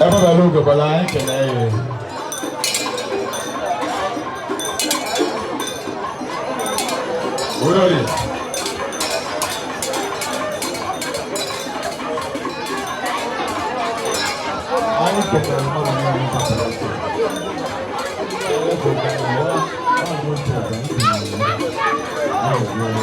Ebe bara ugo bara, anyị kelee ya. Urori. Anyị kelere mmadụ niile batara otu. Ele bụ ka na ya, ọ bụ otu ọga ntị na ya. Anyị eruola.